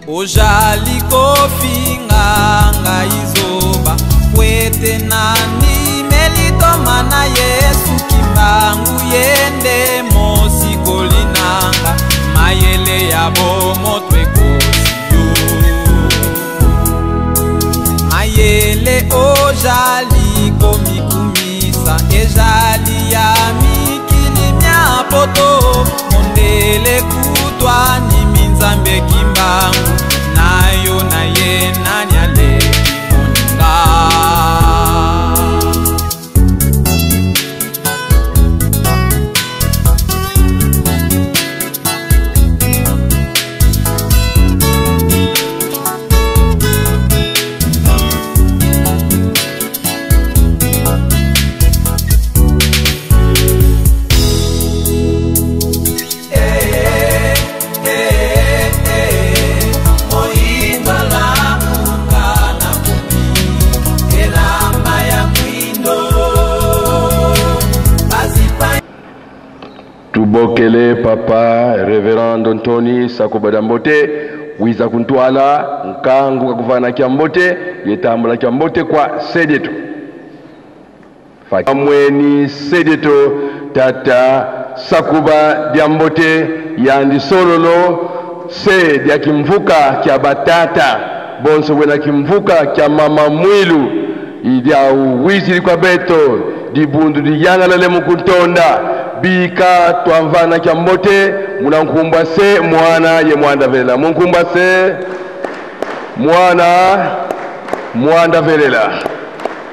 Ojali kofinga ngai zoba po ete nandimeli toma na Yesu Kimbangu, ye nde mosikoli nanga, mayele ya bomoto ekosi yo. Mayele ojali komikumisa ejali ya mikili mya poto, mondele kutwa ndimi Nzambe Kimbangu, na yo na ye nani aleki moninga. Tubokele papa Reverend Antoni Sakobada Mbote wiza kuntwala nkangu kakuvana kya mbote yetambula kya mbote kwa sedeto mweni sedeto tata Sakuba dya mbote yandi sololo se dya kimvuka kya batata bonso bwena kimvuka kya mama mwilu idya wizili kwa beto dibundu diyangalale mukuntonda bika twamvana kya mbote munankumbwa se mwana ye mwanda velela munkumbwa se mwana mwanda velela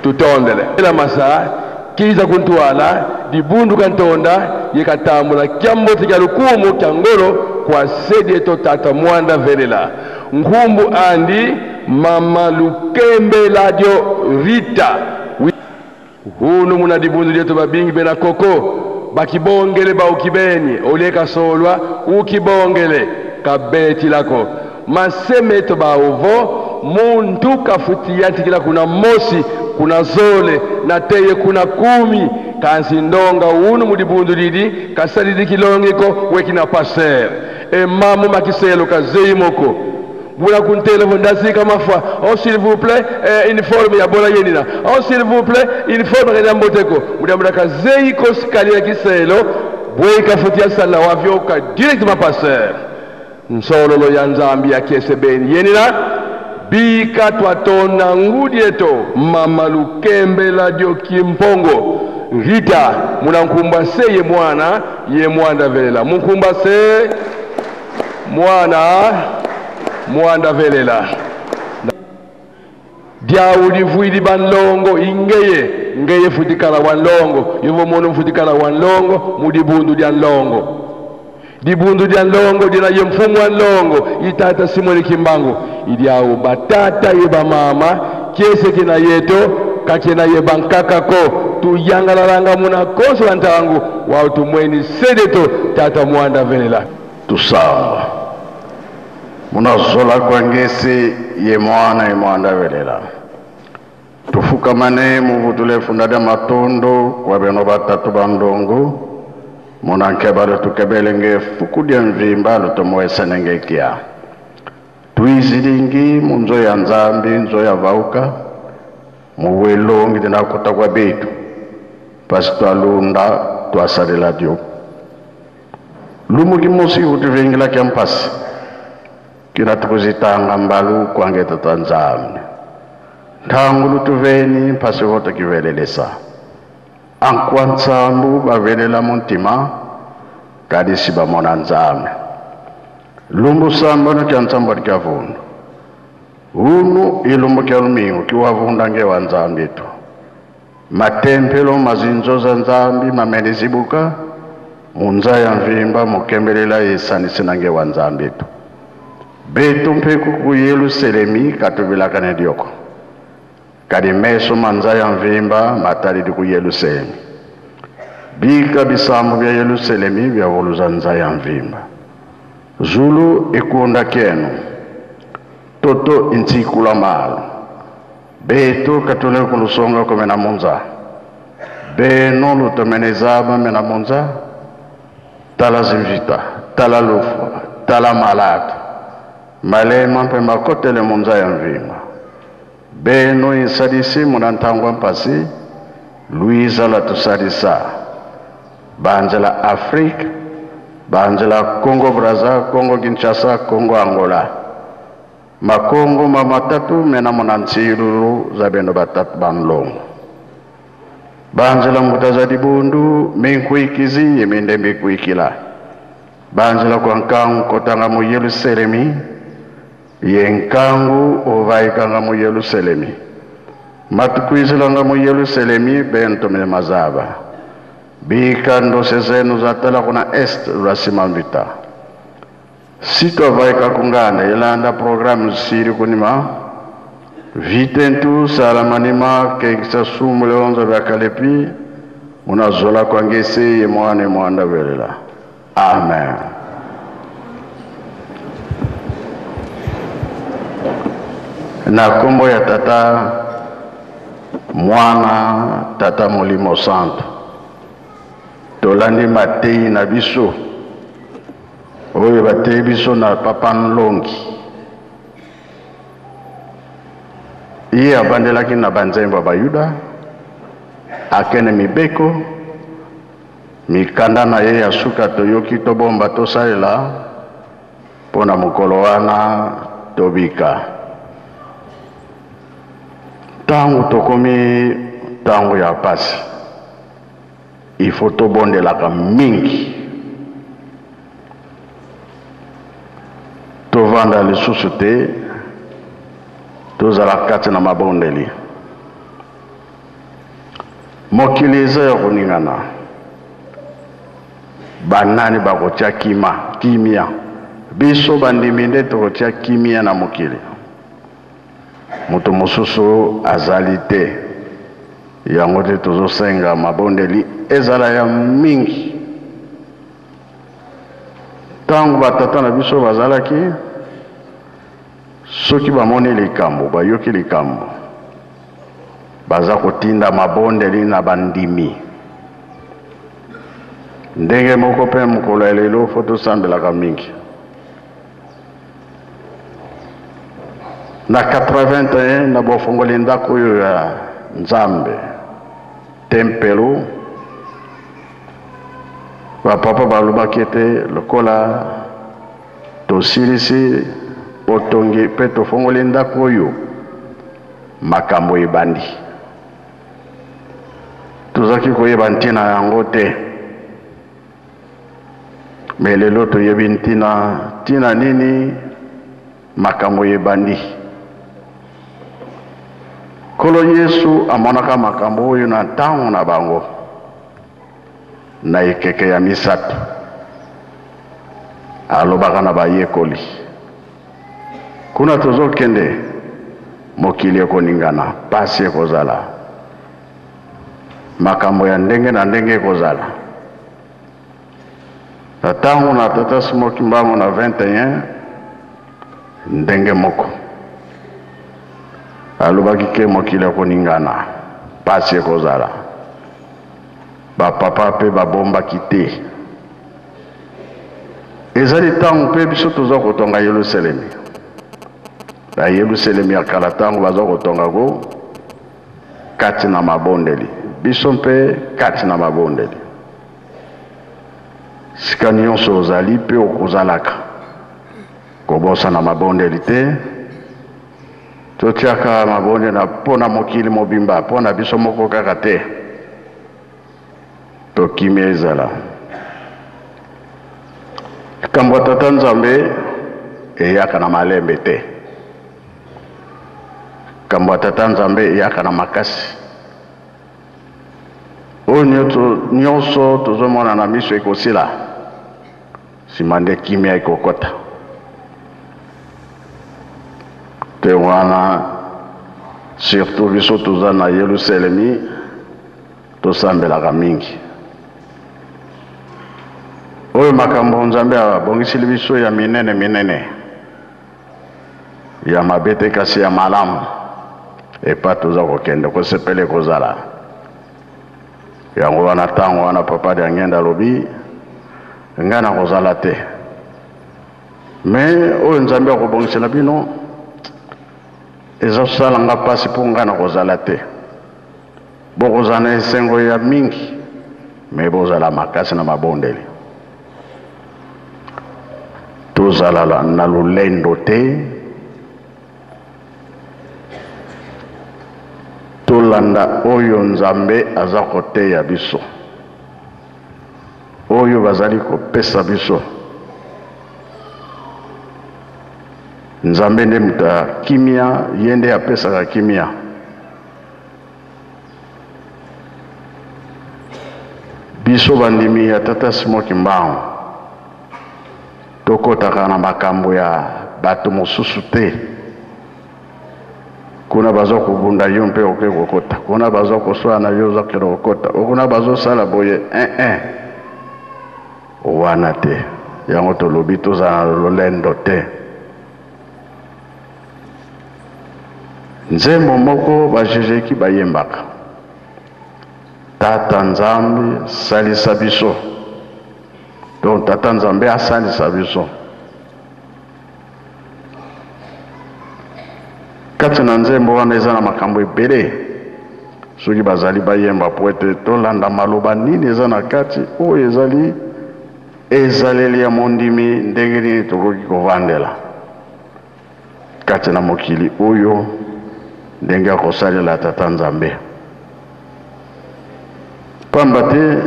tutondele ela masa kiza kuntwala dibundu kantonda yekatambula kya mbote kya lukumu kya ngolo kwa sedieto tata mwanda velela nkumbu andi mama lukembe ladio Rita hunu muna dibundu dieto babingi bena koko bakibongele ba ukibeni olieka solwa ukibongele kabeti lako masemeto ba ovo muntu kafutia ntikila kuna mosi kuna zole na teye kuna kumi kansi ndonga unu mudibundu didi kasalidi kilongiko wekina passer e mamu makiselo kazei moko bula kuntele vondazika mafa oh s'il vous plaît uniforme ya bola yenina oh s'il vous plaît uniforme ya mboteko muda kazei koskalia kiselo bweka futia sala wavyoka directement passer nsololo ya nzambi ya kesebeni yenina bika twatona ngudieto mama lukembe ladio kimpongo Rita munankumba se ye mwana ye mwanda velela munkumba se mwana mwanda velela diawulivuili banlongo ingeye ngeye futikala wanlongo yovo mono mfutikala wanlongo mudibundu dia nlongo dibundu dia nlongo dina ye mfumu wa nlongo itata Simoni Kimbangu idiawu batata ye bamama kiese kina yeto kakena ye bankakako tuyangalalanga muna konso la ntangu wau tumweni sedeto tata mwanda velela tusamba munazola kwa ngesi ye mwana ye mwanda velela tufukamane muvutule funda dia matondo kwa beno batatu bandongo munankebalo tukebelenge fuku dia mvimba lutomoesenengekia tuizilingi munzo ya nzambi nzo ya vauka muwelongi dinakuta kwa betu pasi twalunda twasalela dio lumuki mosi utuvengela kya mpasi kina tukuzitanga mbalu kwangeta twa nzambi ntangu lutuveni mpasi voto kivelelesa ankwa ntsambu bavelela muntima kadisi bamona nzambi lumbu sambano kya ntsambu kya vundu unu ilumbu kya lumingu kiwavunda nge wa nzambi tu matempelo mazinzo za nzambi mamenizibuka munza ya mvimba mukembelela yesanisi nange wa nzambi tu betu mpeku ku Yerusalemi katubilakane dioko kadi meso manza ya mvimba matalidi ku Yerusalemi bika bisambu bya Yerusalemi byavuluza nza ya mvimba zulu ikunda kenu toto intsikula malo Betu katule kulusonga kumena munza. Beno lutomeneza mena munza. Tala zimvita, tala lufu, tala malatu. Malema mpe makotele munza ya mvima. Beno insalisi muna ntangwa mpasi. Luiza la tusalisa. Banzela Afrique, banzela Congo Brazza, Congo Kinshasa, Congo Angola. Makongo ma matatu mena muna nsilulu za beno batatu banlongo. Banzela mbuta za dibundu minkuikizi yeminde mbikuikila. Banzela kwa nkangu kotanga mu Yerusalemi, ye nkangu ovaikanga mu Yerusalemi. Matukuizilanga mu Yerusalemi bento mene mazaba. Bika ndose zenu za tala kuna est lwa simamvita. Sito vaika kungana ilanda programu siri kunima. Vitentu salamanima kekisa sumu leonza vya kalepi unazola kwa ngese ye mwane mwanda welela. Amen. Na kombo ya tata mwana tata molimo santo. Tolandi matei na biso oyo batei biso na papa Nlongi. Ye abandelaki na banzembo ya Bayuda, akene mibeko, mikanda na ye ya suka toyoki tobomba tosalela mpo na mokolo wana tobika. Ntango tokomi ntango ya pasi, il faut tobondelaka mingi. Tovanda lisusu te, tozala kati na mabondeli. Mokili eza ya koningana. Banani bakotia kimia? Biso bandimi nde tokotia kimia na mokili. Moto mosusu azali te. Yango te tozosenga mabondeli ezala ya mingi. Ntango batata na biso bazalaki, soki bamoni likambo, bayoki likambo, baza kotinda mabondeli na bandimi. Ndenge moko mpe mokolo ya lelo fo tosambelaka mingi. Na 81 na bofongoli ndako oyo ya Nzambe, tempelo, bapapa balobaki ete lokola tosilisi botongi mpe tofongoli ndako oyo, makambo ebandi. Tozalaki koyeba ntina yango te, me lelo toyebi ntina nini makambo ebandi. Nkolo Yesu amonaka makambo oyo na ntango na bango na ekeke ya misato. Alobaka na bayekoli, kuna tozokende, mokili ekoningana, pasi ekozala, makambo ya ndenge na ndenge ekozala. Na ntango na tata Simon Kimbangu na 21, ndenge moko alobaki ke mokili ekoningana, pasi ekozala. Bapapa mpe babombaki te. Ezali ntango mpe biso toza kotonga Yelusalemi. Na Yelusalemi ya kala ntango baza kotonga ko kati na mabondeli, biso mpe kati na mabondeli. Sika nyonso ozali mpe okozalaka, kobosana mabondeli te. Totiaka mabondeli na mpo na mokili mobimba, mpo na biso moko kaka te. Tokimia ezala. Likambo ya Tata Nzambe eyaka na malembe te. Likambo ya Tata Nzambe eyaka na makasi. Oyo nyonso tozomona na miso ekosila, nsima nde kimia ekokota. Te wana surtout biso toza na Yelusalemi, tosambelaka mingi. Oyo makambo Nzambe abongiseli biso ya minene minene, ya mabe te kasi ya malamu. Epa toza kokende kosepela ekozala. Yango wana ntango wana Papa Diangenda alobi ngai nakozala te, me oyo Nzambe akobongisela bino ezosala nga mpasi mpo ngai nakozala te. Bokozala na esengo ya mingi, me bozala makasi na mabondeli. Tozala na lolendo te, tolanda oyo Nzambe aza koteya biso, oyo bazali kopesa biso. Nzambe nde moto ya kimia, ye nde apesaka kimia. Biso bandimi ya Tata Simon Kimbangu tokotaka na makambo ya bato mosusu te. Kuna baza kobunda, yo mpe oke kokota. Kuna baza koswana, yo oza kokende kokota. Kuna bazosala boye, eh. Wana te. Yango tolobi tozala na lolendo te. Nzembo moko bajejeki bayembaka, Tata Nzambe salisa biso. Donc Tata Nzambe asalisa biso. Kati na nzembo wana eza na makambo ebele, soki bazali bayemba po ete tolanda maloba nini eza na kati. Oyo ezali ezaleli ya mondimi, ndenge nini tokoki kovandela kati na mokili oyo, ndenge ya kosalela Tata Nzambe. Pamba te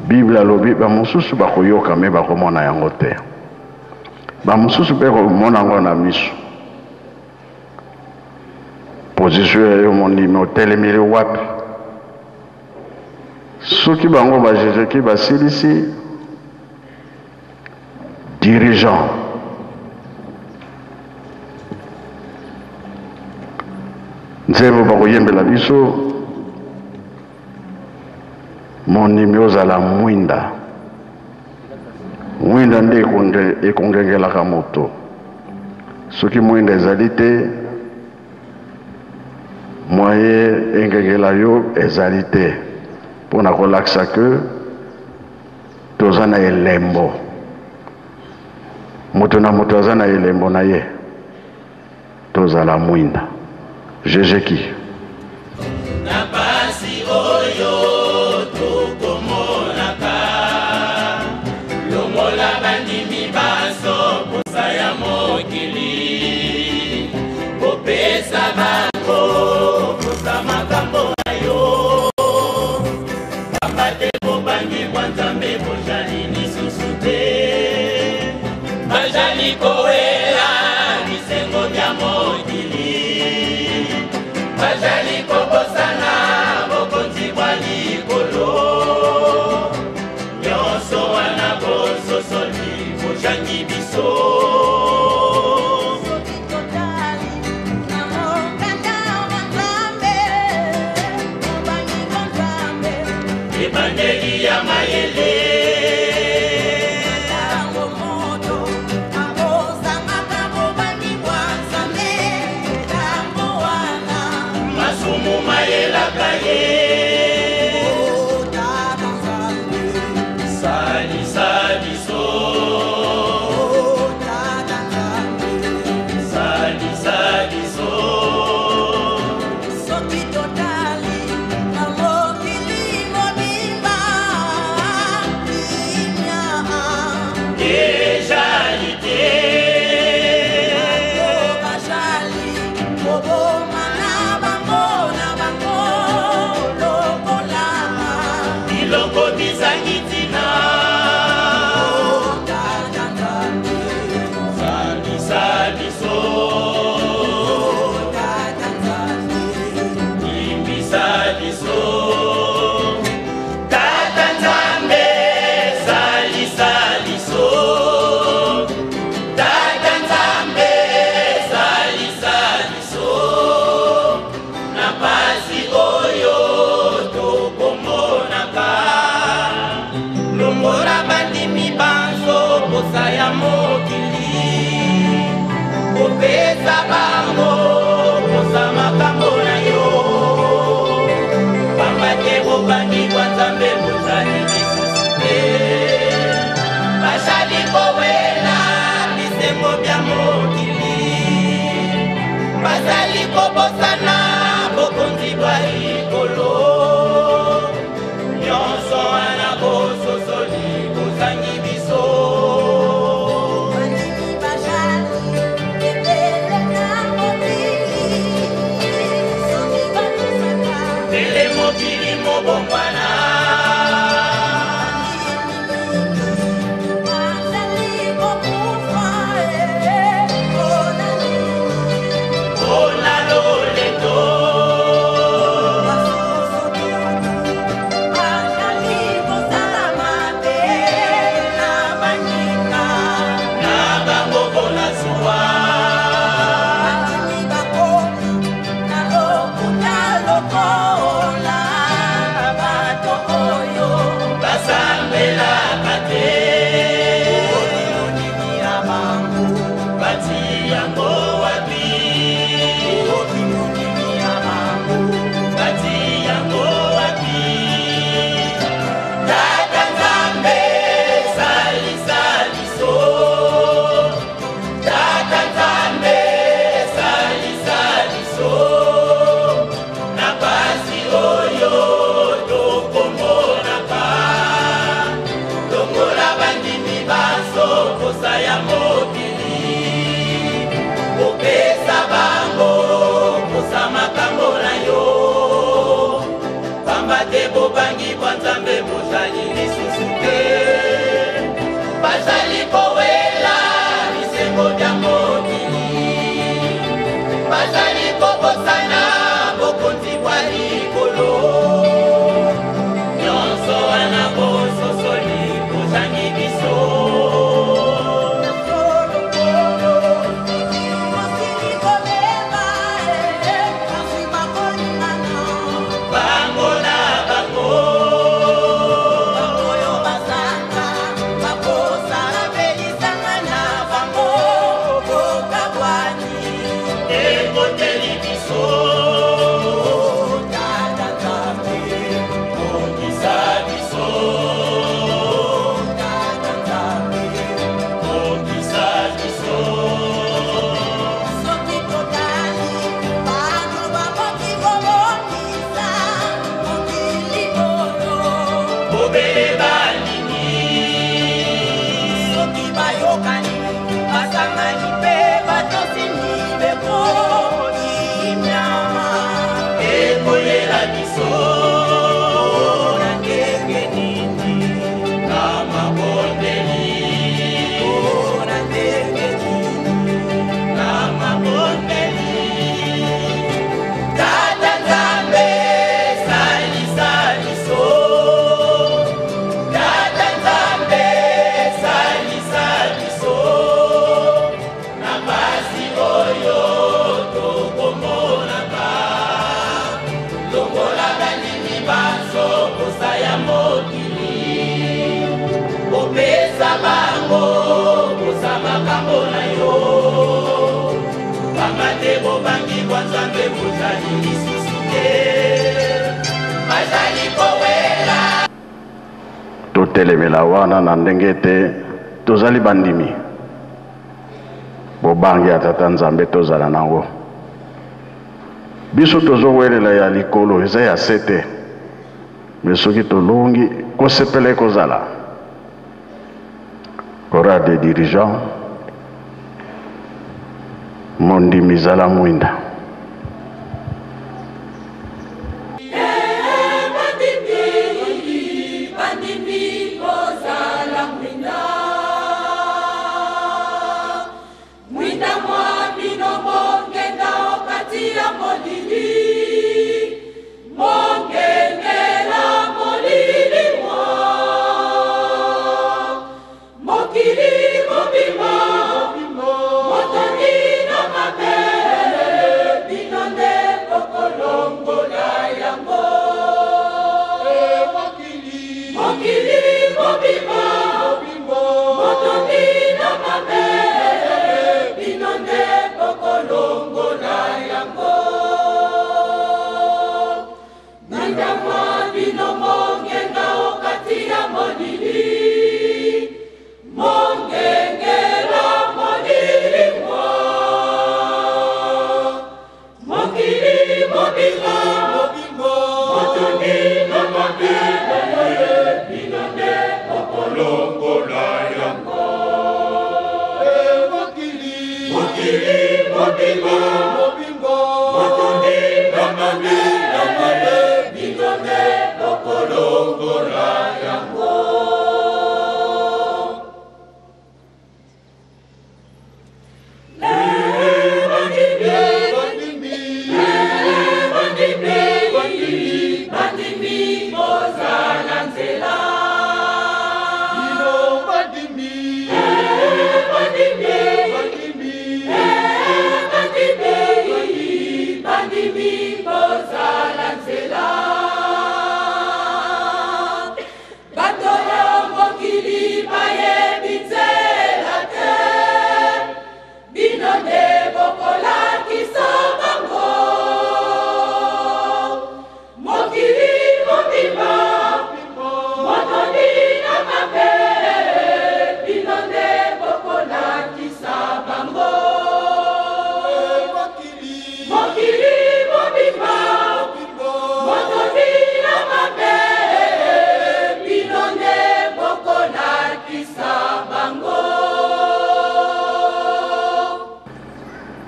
Bible alobi bamosusu bakoyoka me bakomona yango te, bamosusu mpe komona yango na miso. Position ya yo mondimi otelemeli wapi? Soki bango bajejeki basilisi dirigeant nzembo bakoyembela biso, mondimi ozala mwinda. Mwinda nde ekongengelaka moto. Soki mwinda ezali te, moye engengela yo ezali te, mpo na kolakisa ke toza na elembo. Moto na moto aza na elembo na ye. Tozala mwinda. Jejeki. Na pasi oyo tokomonaka, longola bandimi banso posa ya mokili, kopesa bango posa makambo na yo, pamba te bobangi bwa Nzambe bozali lisusu te, bazali kowela bisengo bya mokili, bazali kobosana bokonzi bwa likolo. Nyonso wana bososoli bojangi biso. Soki totali na mokanda wa Nzambe, bobangi bwa Nzambe ebandeli ya mayele. Ntango moto akozangaka bobangi bwa Nzambe, ntango wana masumu mayelaka ye. O Tata Nzambe, salisa biso. O Tata Nzambe, salisa biso. Soki totali na mokili mobimba, kimia ezali te. Bato bazali koboma na bango na bango lokola biloko bizangi ntina. O Tata Nzambe, salisa biso. O Tata Nzambe, limbisa biso. Tata Nzambe, salisa biso. Tata Nzambe, salisa biso na pasi oyo tokomonaka, longola bandimi banso posa ya mokili, kopesa bango. Bobangi bwa Nzambe bozali lisusu te. Bazali kowela bisengo bya mokili, bazali kobosana bokonzi bwa likolo. Nyonso wana bososoli bozangi biso. Bango na bango. Oyo bazanga bakosala mpe lisanga na bango kokabwani. Ekoteli biso. Tata Nzambe, Kokisa biso. Tata Nzambe, Kokisa biso. Soki totali bato bakoki kobongisa mokili oyo. Bobele balingi. Soki bayokani, basangani mpe batosi mibeko, kimia Ekoyela biso. Na ndenge nini? Na mabondeli. Na ndenge nini? Na mabondeli. Tata Nzambe, Salisa biso. Tata Nzambe, salisa biso. Na pasi oyo tokomonaka. Longola bandimi banso posa ya mokili. Kopesa bango posa makambo na yo. Pamba te bobangi bwa Nzambe bozali lisusu te. Bazali kowela. Totelemela wana na ndenge ete tozali bandimi. Bobangi ya Tata Nzambe tozala nango. Biso tozowelela ya likolo, eza ya se te. Mais soki tolongi, kosepela ekozala. Chorale des dirigeants, mondimi zala mwinda. Bandimi, bandimi, bozala mwinda. Mwinda mwa bino mongenda okati ya molili, mongengela molili mwa. Mokili mobimba, motondi na mabe, bino nde bokolongola yango. Mokili mobimba, motondi na mabe, bino nde bokolongola yango. Mwinda mwa bino mongenga okati ya molili, mongengela molili mwa. Mokili mobimba, motondi na mabe, bino nde bokolongola yango. Mokili mobimba, motondi na mabe, bino nde bokolongola yango. Bandimi, bandimi, bozala nzela. Bandimi, bandimi, bandimi, bozala nzela. Bato ya mokili bayebi nzela te, bino nde bokolakisa bango. Mokili mobimba, motondi na mabe, bino nde bokolakisa bango. Mokili mobimba, motondi na mabe, bino nde bokolakisa bango.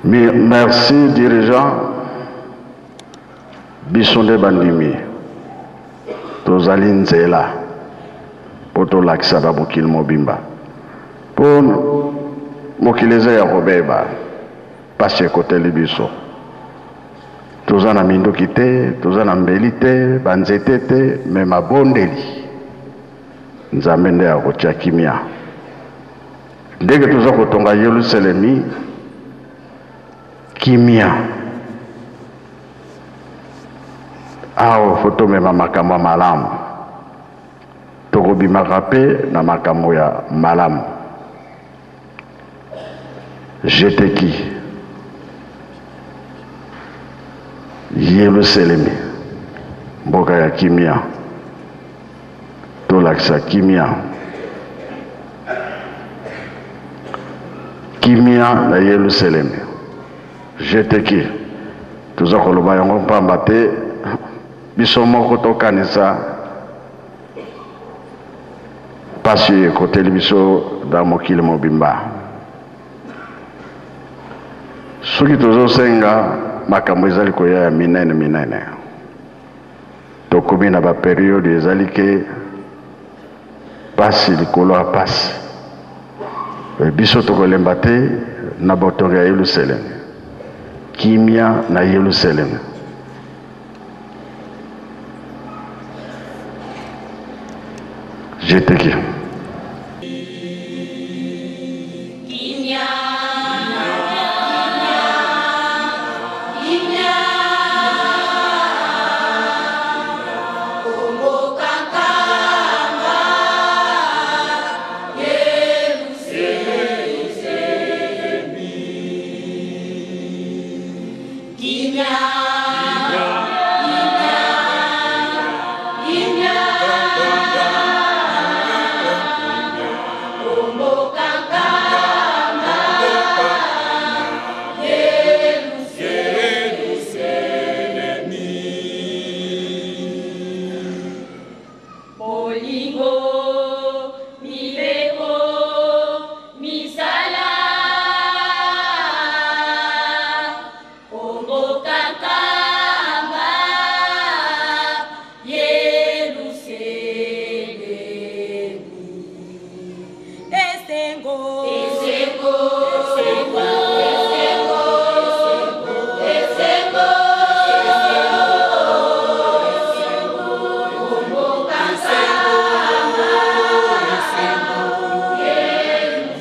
Merci dirigeant. Biso nde bandimi. Tozali nzela mpo tolakisa na mokili mobimba mpo mokili eza ya kobeba, mpasi ekoteli biso. Toza na minduki te, toza na mbeli te, banzete te, me mabondeli Nzambe nde akotia kimia. Ndenge toza kotonga Yelusalemi, kimia awa fo tomema makambo ya malamu, tokobimaka mpe na makambo ya malamu. Jeteki Yelusalemi, mboka ya kimia, tolakisa kimia, kimia na Yelusalemi. Jeteki toza koloba yango mpamba te, biso moko tokanisa mpasi oyo ekoteli biso na mokili mobimba. Soki tozosenga makambo ezali koya ya minene minene, tokomi na baperiode ezali ke pasi likolo ya pasi. Biso tokolemba te na botongi ya Yelusalemi, kimia na Yelusalemi. Jeteki. Kimia, kimia, Kongo kakamba, Yerusalemi. Kimia, kimia, kimia, Kongo kakamba, Yerusalemi. Bolingo, mibeko, misala, Kongo kakamba, Yerusalemi. Esengo, esengo, esengo, esengo, esengo, Kongo kakamba,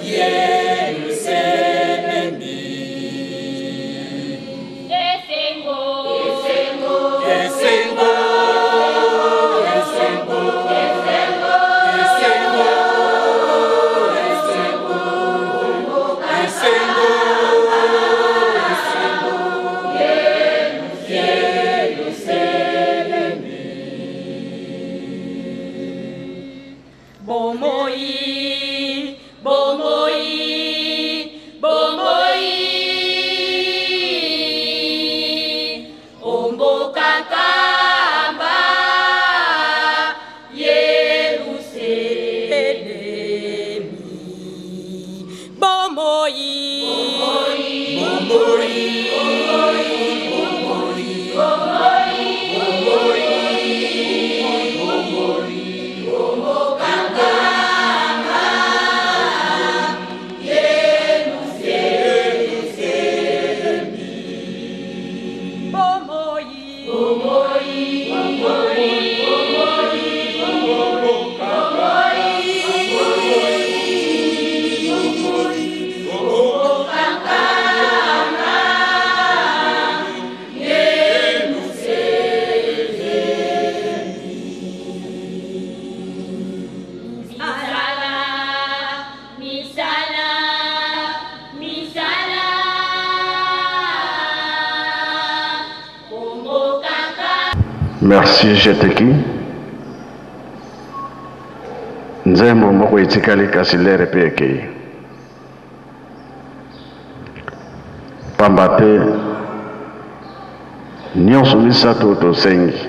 Yerusalemi. Esengo, esengo, Esengo, esengo, esengo, esengo, esengo, esengo, Yerusalemi. Bomoi, bomoi, bomoi, omboka kamba, Yerusalemi. Bomoi, Bomoi, bomoi, bomoi, bomoi, bomoi, bomoi, Misala, misala, misala, Kongo kaka. Merci Jeteki. Nzembo moko etikali kasi lere mpe ekei, pamba te nyonso misato tosengi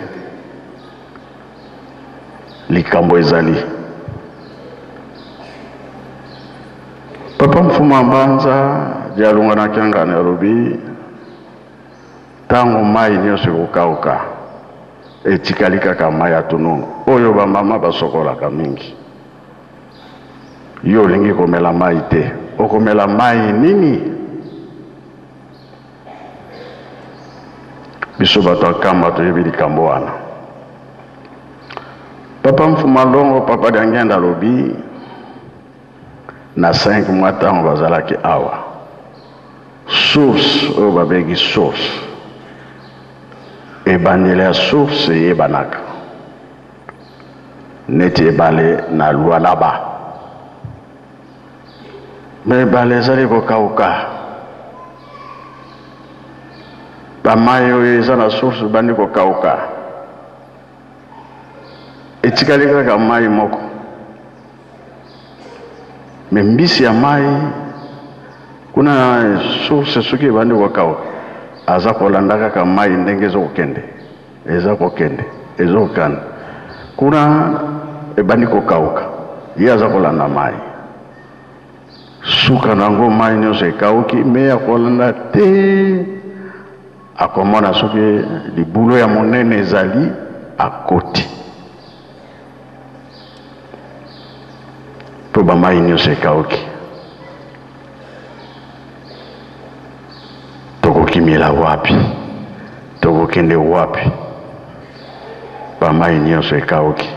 likambo ezali. Papa Mfuma Mbanza Dialunga na Kiangani alobi ntango mai nyonso ekokauka, Etikali kaka mai ya tunungu oyo bamama basokolaka mingi. Yo olingi komela mai te, okomela mai nini? Biso bato ya Nkamba toyebi likambo wana. Papa Mfuma Longo, Papa Diangienda alobi na 5 mois ntango bazalaki awa, source oyo babengi source, ebandeli ya source eyebanaka neti ebale na Lualaba. Me ebale ezali kokauka, bamai oyo eza na source ebandi kokauka, etikali kaka mai moko. Me mbisi ya mai kuna na source soki ebandi kokauka, aza kolanda kaka mai ndenge ezokokende, eza kokende, ezokokende kuna, ebandi kokauka, ye aza kolanda mai. Suka na yango mai nyonso ekauki, me akolanda te, akomona soki libulo ya monene ezali, akoti mpo bamai nyonso ekauki. Tokokimela wapi? Tokokende wapi? Bamai nyonso ekauki,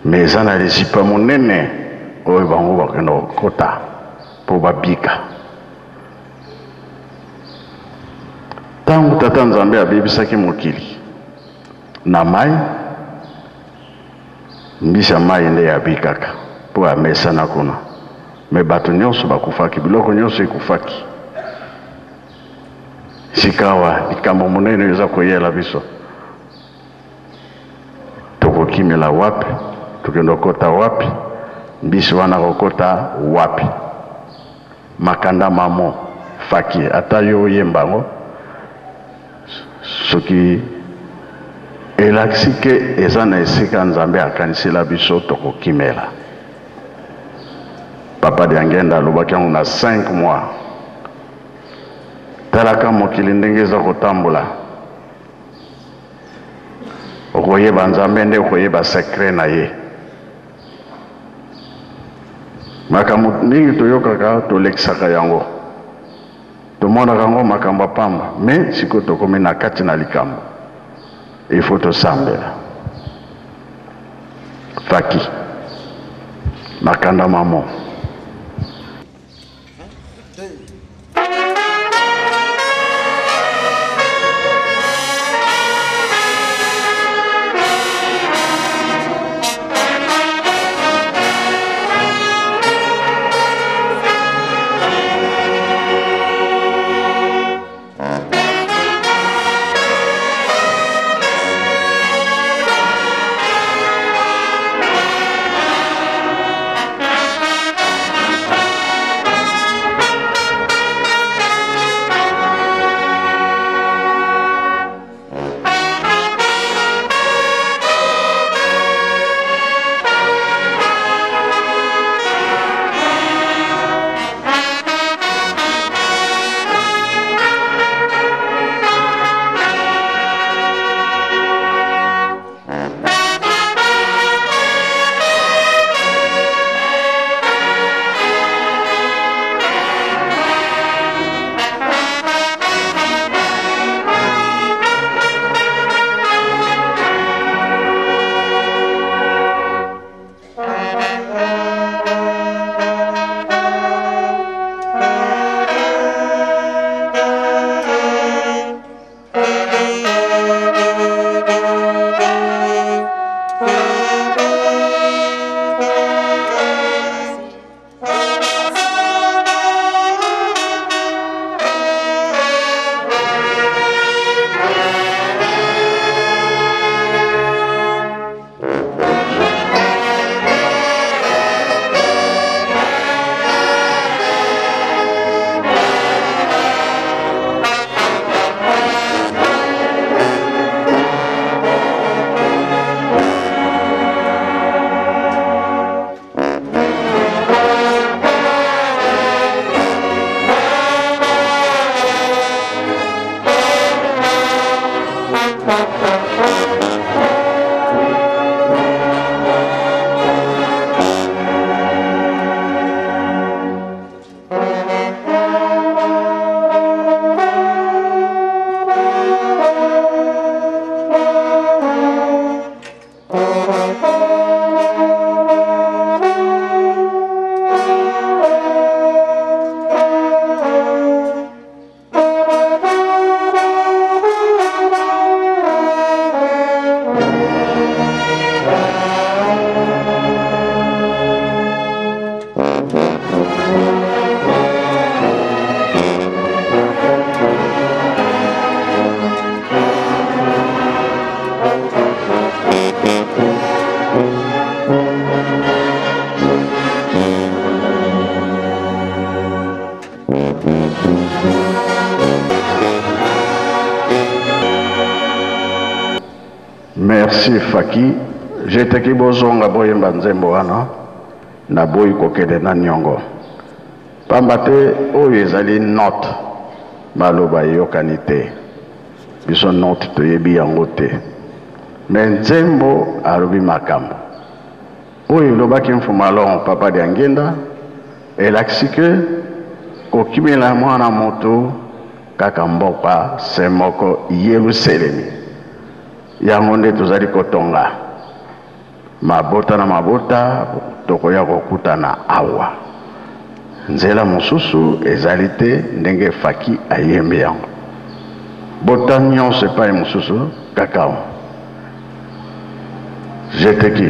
me eza na lizipa monene oyo bango bakenda kokota mpo babika. Ntango Tata Nzambe abebisaki mokili na mai, mbisi ya mai nde abikaka mpo amesana kuna, me bato nyonso bakufaki, biloko nyonso ekufaki. Sikawa likambo monene eza koyela biso, tokokimela wapi? Tokende kokota wapi? Mbisi wana kokota wapi? Makanda mamo faki, ata yo oyemba yango soki elakisi ke eza na esika Nzambe akanisela biso tokokimela. Papa Diangienda alobaki yango na 5 mois. Talaka mokili ndenge eza kotambola, okoyeba Nzambe nde okoyeba secret na ye. Makambo mingi toyokaka, tolekisaka yango, tomonaka yango makambo ya pamba, me sikoyo tokomi na kati na likambo, il faut tosambela. Faki makanda mamo. Merci Faki, jeteki bozonga boyemba nzembo wana, naboyi kokende na niongo. Pamba te oyo ezali note, maloba eyokani te. Biso note toyebi yango te. Mais nzembo alobi makambo. Oyo elobaki Mfuma Long Papa Diangienda elakisi que kokimela mwana moto kaka mboka se moko Yeluselemi. Yango nde tozali kotonga. Mabota na mabota tokoya kokutana awa. Nzela mosusu ezali te ndenge Faki ayembi yango. Bota nyonso epai mosusu kaka Jeteki.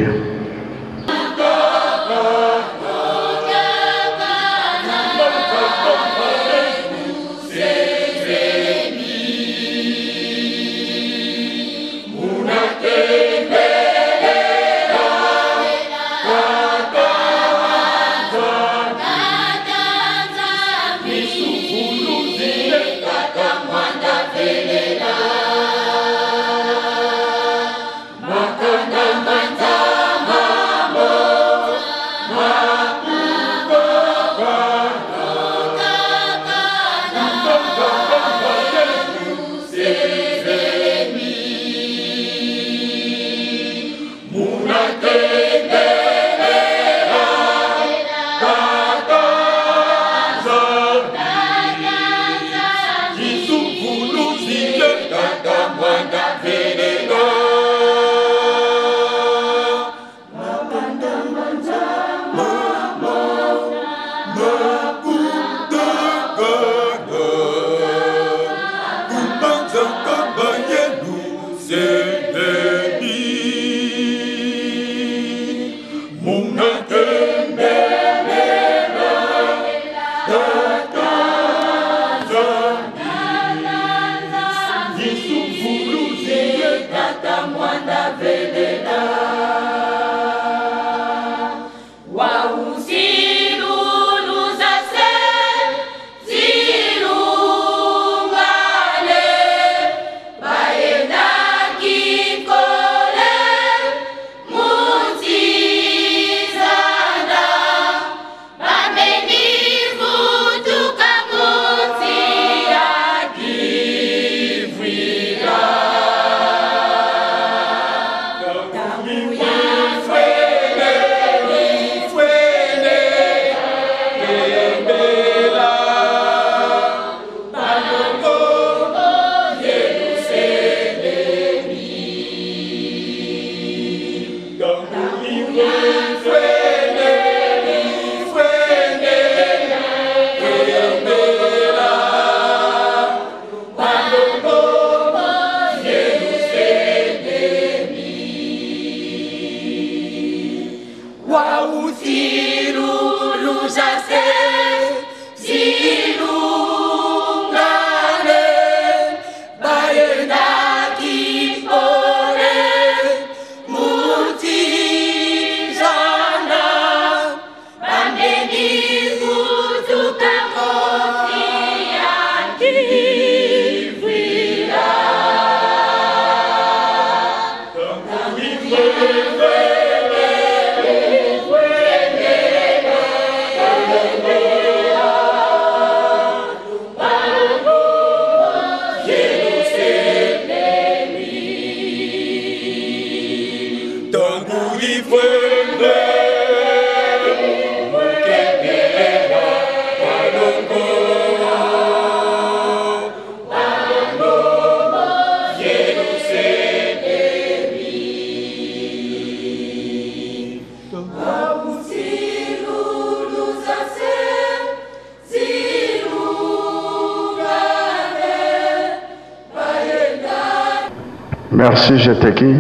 Merci Jeteki.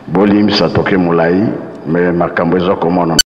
Bolimbisa toke molai mais makambo eza komona.